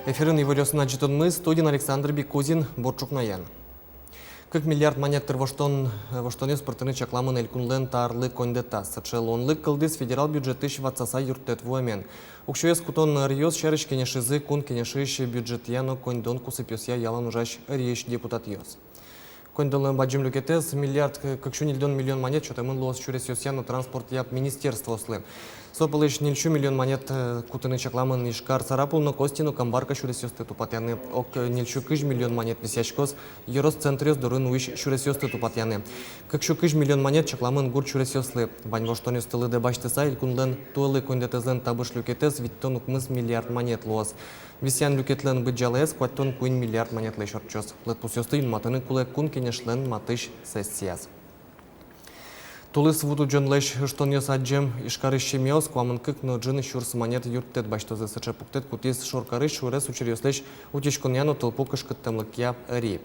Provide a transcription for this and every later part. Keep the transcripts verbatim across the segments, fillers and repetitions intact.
Эфирын иворъёсын адӟытонмы, студиын Александр Бикузин. Бур ӵукнаен. Кык миллиард манет тыр воштон, воштонъёс пыртыны чакламын элькунлэн та арлы коньдэтаз. Сыӵе луонлык кылдӥз федерал бюджетысь ватсаса юрттэт вуэмен. Уксёез кутон ӧръёс сярысь кенешизы Кун Кенешысь бюджетъя но коньдон кусыпъёсъя ялан ужась ӧръёс депутатъёс. Коньдонлэн бадӟым люкетэз, миллиард кык сю ньыльдон миллион манет, сётэмын луоз сюресъёсъя но транспортъя министерствоослы. Со пӧлысь ньыль сю миллион манет, э, кутыны чакламын Ижкар, Сарапул но Костин но Камбарка сюресъёсты тупатъяны. Ог, э, ньыль сю кызь миллион манет висъяськоз ёрос центръёс дорын улӥсь сюресъёсты тупатъяны. Кык сю кызь миллион манет чакламын гурт сюресъёслы. Вань воштонъёсты лыдэ басьтыса, элькунлэн туэлы коньдэтэзлэн табыш люкетэз витьтон укмыс миллиард манет луоз. Висъян люкетлэн быдӟалаез куатьтон куинь миллиард манетлэсь ортчоз. Лыдпусъёсты юнматыны кулэ Кун Кенешлэн матысь сессияз. Тулыс ву тудӟонлэсь ыштонъёс адӟем Ижкарысь семьяос куамын кык но ӝыны сюрс манет юрттэт басьтозы. Сыӵе пуктэт кутӥз шоркарысь сюрес учыръёслэсь утиськонъя но тылпу кышкыттэмлыкъя ӧри.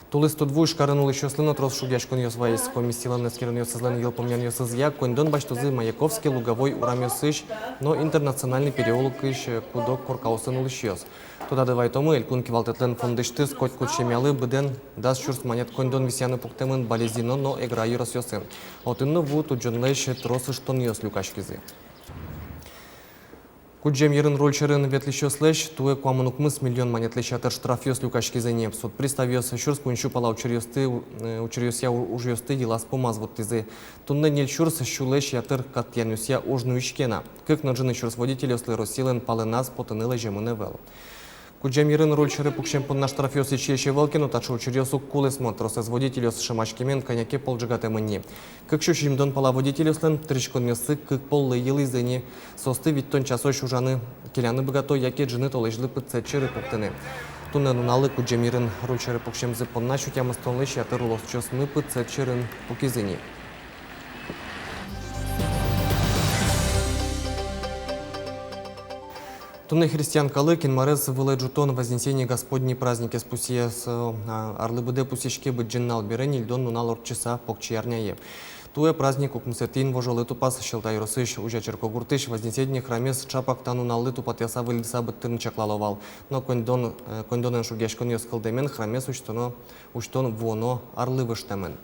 Тулыс тудву Ижкарын улӥсьёслы но трос шугъяськонъёс вайиз. Комиссилэн эскеронъёсызлэн йылпумъянъёсызъя, коньдон басьтозы Маяковский, Луговой урамъёсысь но Интернациональный переулокысь куд-ог коркаосын улӥсьёс. Тодады вайытомы, элькун кивалтэтлэн фондысьтыз котькуд семьялы быдэн дас сюрс манет коньдон висъяны пуктэмын Балезино но Эгра ёросъёсын. Отын но ву тудӟонлэсь трос ыштонъёс люкаськизы. Кудӟем йырын руль сьӧрын ветлӥсьёслэсь туэ куамын укмыс миллион манетлэсь ятыр штрафъёс люкаськизы ни. Суд приставъёс сюрс куинь сю пала учыръёсты, э, учыръёсъя у-, ужъёсты йылаз-пумаз вуттӥзы. Туннэ ньыль сюрс сюлэсь ятыр катъянъёсъя уж нуиське на. Кык но ӝыны сюрс водительёслы Россилэн палэназ потыны лэземын ӧвӧл. Кудӟем йырын руль сьӧры пуксем понна штрафъёс ичиесь ӧвӧл ке но, таӵе учыръёс уг кулэсмо. Тросэз водительёс шӧмаськемен кӧня ке пол ӝегатэмын ни. Кык сю сизьымдон пала водительёслэн тыриськонъёссы кык поллы йылӥзы ни. Соосты витьтон часозь ужаны келяны быгато яке ӝыны толэзьлы пытсэт сьӧры пуктыны. Туннэ нуналлы кудӟем йырын руль сьӧры пуксемзы понна сю тямыстонлэсь ятыр улосчиосмы пытсэт сьӧрын пукизы ни. Туннэ христиан калык Инмарез вылэ ӝутон, Вознесение Господне праздникез пусъе. Со, а, арлы быдэ пусйиське Быдӟым нунал бере, ньыльдон нунал ортчыса, покчиарняе. Туэ праздник укмысэтӥ инвожолы тупаз. Сьӧлта ёросысь Узя черкогуртысь Вознесение храмез ӵапак та нуналлы тупатъяса, выльдыса быдтыны чаклало вал. Но коньдон, э, коньдонэн шугъяськонъёс кылдэмен храмез усьтоно, усьтон вуоно арлы выжтэмын.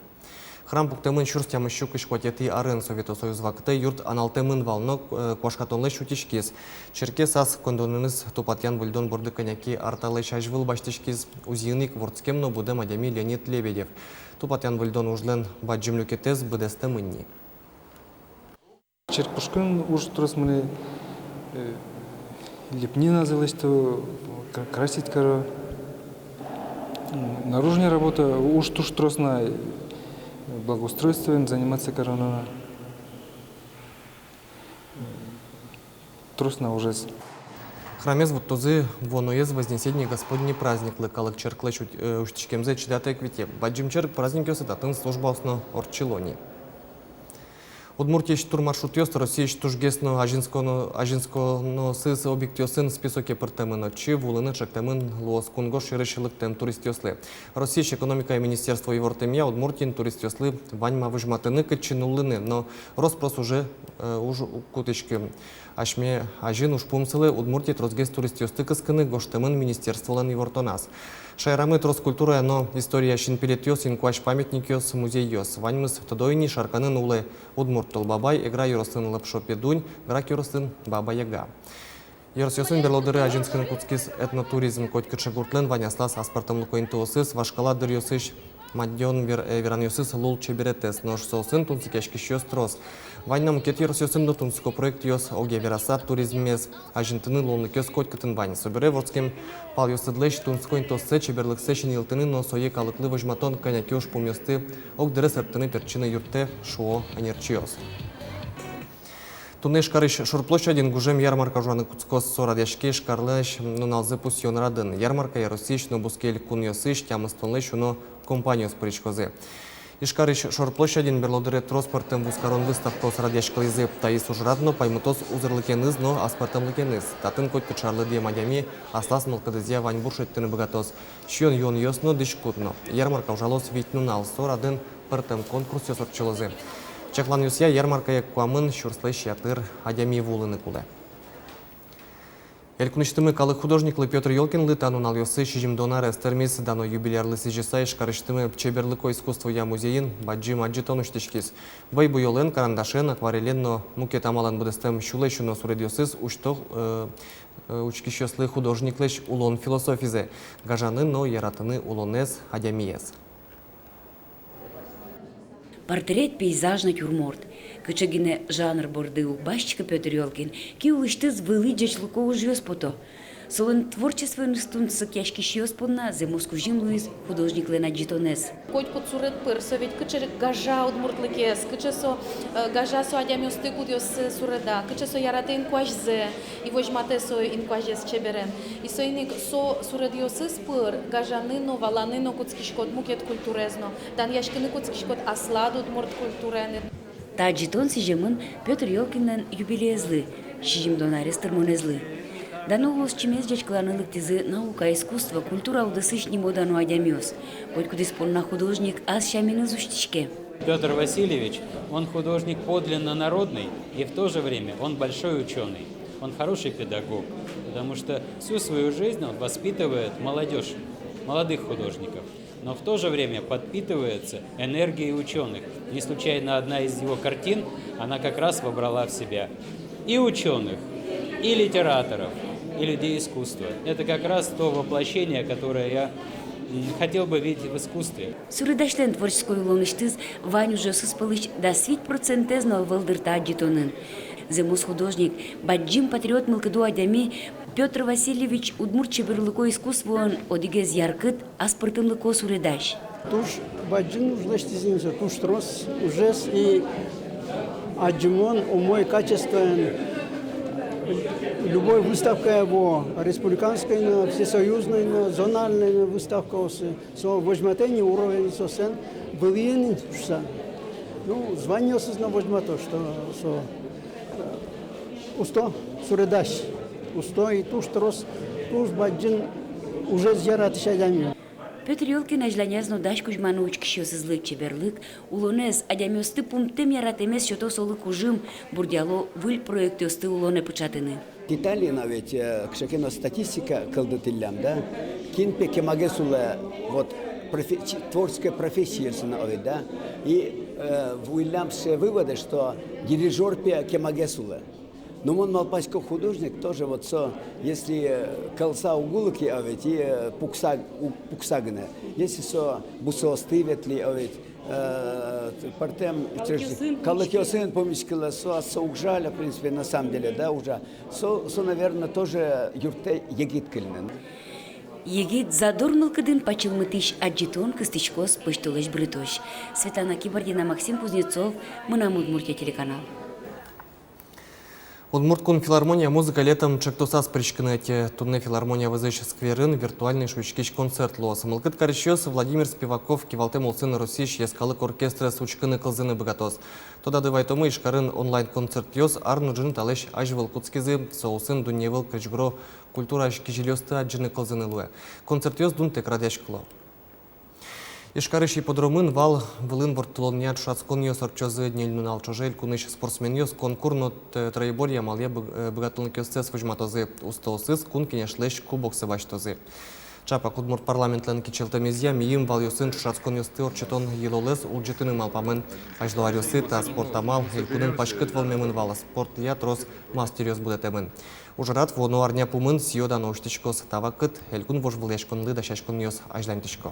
Храм пуктэмын сюрс тямыс сю кызь куатетӥ арын. Совето Союз вакытэ юрт аналтэмын вал, но, э, куашкатонлэсь утиськиз. Черкез ас коньдонэныз тупатъян-выльдон борды кӧня ке ар талэсь азьвыл басьтӥськиз. Узыын ик вордскем но будэм адями Леонид Лебедев. Тупатъян-выльдон ужлэн бадӟым люкетэз быдэстэмын ни. Черк пушкын уж трос мынэ, э, лепниназэ лэсьто, кра-, красить каро. М, наружная работа, уж туж трос на, э, благоустройствоен заниматься кароно на. Трос на ужез. Храмез вуттозы вуоноез Вознесение Господне праздниклы. Калык черклэсь ут-, э, усьтӥськемзэ чидатэк вите. Бадӟым черк праздникъёсы татын службаос но ортчыло ни. Удмуртиысь турмаршрутъёс Россиысь тужгес но азинско-, азинсконосыз объектъёсын списоке пыртэмын. Отчы вуылыны чектэмын луоз кунгож сьӧрысь лыктэм туристъёслы. Россиысь экономикая министерство ивортэмъя, Удмуртиын туристъёслы вань ма возьматыны, кытчы нуллыны, но рос-прос уже, э, уж уг кутӥськы. Асьме азьын ужпум сылэ Удмуртие тросгес туристъёсты кыскыны, гожтэмын министерстволэн ивортоназ. Шаерамы трос культурая но историяя синпелетъёс, инкуазь памятникъёс, музейёс. Ваньмыз тодо ини: Шарканын улэ Удмурт Тол Бабай, Эгра ёросын Лопшо Педунь, Грах ёросын Баба Яга. Ёросъёсын берло дыре азинскыны кутскиз этнотуризм. Котькыӵе гуртлэн вань аслаз аспӧртэмлыко интыосыз, вашкала дыръёсысь мадён вер-, э, веранъёсыз, лулчеберетэз. Нош соосын тунсыкъяськисьёс трос. Вань на мукет ёросъёсын но тунсыко проектъёс. Огъя вераса, туризмез азинтыны луонлыкъёс котькытын вань. Собере вордскем палъёсыдлэсь тунсыко интыоссэ, чеберлыксэ синйылтыны но сое калыклы возьматон кӧня ке ужпумъёсты огдыре сэрттыны-пертчыны юрттэ, шуо ӧнерчиос. Туннэ Ижкарысь шор площадьын гужем ярмарка ужаны кутскоз. Со радъяське Ижкарлэсь нуналзэ пусъён радын. Ярмаркае Россиысь но бускель кунъёсысь тямыстонлэсь уно компаниос пыриськозы. Ижкарысь шор площадьын берло дыре трос пӧртэм вузкарон выставкаос радъяськылӥзы. Таиз ужрад но паймытоз узырлыкеныз но аспӧртэмлыкеныз. Татын котькыӵе арлыдъем адями аслаз мылкыдызъя ваньбур шедьтыны быгатоз. Сиён-юонъёс но, дӥськут но. Ярмарка ужалоз вить нунал. Со радын пӧртэм конкурсъёс ортчылозы. Чакланъёсъя, ярмаркае куамын сюрслэсь ятыр адями вуылыны кулэ. Элькунысьтымы калык художниклы Пётр Ёлкинлы та нуналъёсы сизьымдон арес тырмиз. Дано юбилей арлы сӥзьыса Ижкарысьтымы чеберлыко искусствоя музейын бадӟым адӟытон усьтӥськиз. Вӧй буёлэн, карандашен, акварелен но мукет амалэн быдэстэм сюлэсь уно суредъёсыз усьто, э, э, учкисьёслы художниклэсь улон философизэ: гажаны но яратыны улонэз, адямиез. Портрет, пейзаж, натюрморт. Кыӵе гинэ жанр борды уг басьтӥськы Пётр Ёлкин, ки улысьтыз вылӥ ӟечлыко ужъёс пото. Солэн творчествоеныз тунсыкъяськисьёс понна зэмос кузьым луиз художниклэн адӟытонэз. Котькуд суред пыр со ведь кыӵе гажа удмуртлыкез, кыӵе со, э, гажа со адямиосты, кудъёссэ суреда, кыӵе со яратэ инкуазьзэ и возьматэ со инкуазез чеберен. И соин ик со суредъёсыз пыр гажаны но, валаны но кутскиськод мукет культураез но, данъяськыны кутскиськод аслад удмурт культураен. Та адӟытон сӥземын Пётр Ёлкинлэн юбилеезлы, сизьымдон арес тырмонэзлы. Дано улосчимес ӟечкыланы лыктӥзы наука, искусство, культура удысысь нимо-дано адямиос. Котькудӥз понна художник ас сяменыз усьтӥське. Пётр Васильевич, он художник подлинно народный, и в то же время он большой учёный. Он хороший педагог, потому что всю свою жизнь он воспитывает молодёжь, молодых художников, но в то же время подпитывается энергией учёных. Не случайно одна из его картин, она как раз вобрала в себя и учёных, и литераторов, и людей искусства. Это как раз то воплощение, которое я, м, хотел бы видеть в искусстве. Суредасьлэн творческой улонысьтыз вань ужъёсыз пӧлысь дас вить процентэз но ӧвӧл, дыр, та адӟытонын. Зэмос художник, бадӟым патриот мылкыдо адями Пётр Васильевич удмурт чеберлыко искусствоын одӥгез яркыт, аспӧртэмлыко суредась. Туж бадӟым уж лэсьтӥз ини со, туж трос ужез, и адӟымон умой качествоен. Любой выставкае вуо, республиканской но, всесоюзной но, зональной но выставкаосы. Со возьматэ ини уровень соослэн вылӥын шуса. Ну, званиосыз но возьмато, что со, э, усто суредась, усто и туж трос, туж бадӟым ужез яратӥсь адями. Пётр Ёлкин азьланяз но дась кузьманы учкисьёсызлы чеберлык, улонэз, адямиосты пумтэм яратэмез сёто солы кужым, бурдъяло выль проектъёсты улонэ пыӵатыны. Италиын но ведь, э, кыӵе ке но статистика кылдытӥллям, да, кин пе кемагес улэ, вот, профе-, чи-, творческой профессиосын но ведь, да, и, э, вуиллям сыӵе выводэ, что дирижёр пе кемагес улэ. Но мон малпасько, художник тоже вот со, если, э, кӧлса уг улы ке, а ведь и, э, пукса, у-, пукса гинэ, если со бусыосты ветлӥ, а ведь, э, пӧртэм учреждение, калыкъёсын пумиськылэ, со, со уг жаля, в принципе, на самом деле, да, ужа. Со, со, наверно, тоже юрттэ егит кыльыны. Егит, задор мылкыдын пачылмытӥсь адӟытон кыстӥськоз пӧсьтолэзь бырытозь. Светлана Кибардина, Максим Кузнецов, «Мынам Удмуртие» телеканал. Удмурт кун филармония «Музыка летом» ӵектосаз пыриськыны ӧте. Туннэ филармония вӧзысь скверын виртуальной шуиськись концерт луоз. Мылкыд карисьёс Владимир Спиваков кивалтэм улсын Россиысь йӧскалык оркестрез учкыны, кылзыны быгатоз. Тодады вайтомы, Ижкарын онлайн-концертъёс ар но ӝыны талэсь азьвыл кутскизы. Соосын дуннеывыл крезьгуро культураысь кизилиосты адӟыны, кылзыны луэ. Концертъёс дунтэк радъяськыло. Ижкарысь ипподромын вал вылын ворттылонъя ӵошатсконъёс ортчозы. Ньыль нунал ӵоже элькунысь спортсменъёс конкур но т-, троеборья амалъя быг-, э, быгатонлыкъёссэс возьматозы. Устоосыз Кун Кенешлэсь кубоксэ басьтозы. Ӵапак удмурт парламентлэн кичӧлтэмезъя мийым валъёсын ӵошатсконъёсты ортчытон йылолэз улӟытыны малпамын. Азьло аръёсы та спорт амал элькунын паськыт вӧлмемын вал, спортъя трос мастеръёс будэтэмын. Ужрад вуоно арня пумын сӥё-дано усьтӥськоз. Та вакыт элькун вожвылъяськонлы дасяськонъёс азьланьтӥсько.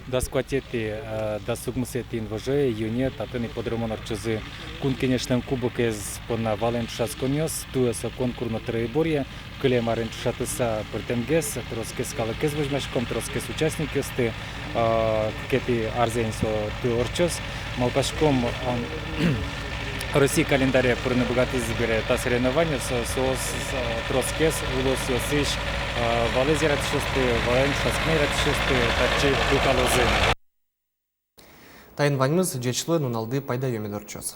Дас куатетӥ, э, дас укмысэтӥ инвожое, июне татын ипподромын ортчозы Кун Кенешлэн кубокез понна валэн ӵошатсконъёс. Туэ со конкур но троеборья. Кылем арын ӵошатыса пӧртэмгес, тросгес калыкез возьмаськом, тросгес участникъёсты, а, кыкетӥ арзэ ини со туэ ортчоз. Малпаськом, а, Россия календаре пырыны быгатӥз бере та соревнованиосы, со, со тросгес улосъёсысь, а, валэз яратӥсьёсты, валэн ӵошатскыны яратӥсьёсты татчы люкалозы. Таин ваньмыз. Ӟеч луэ, нуналды пайдаё мед ортчоз.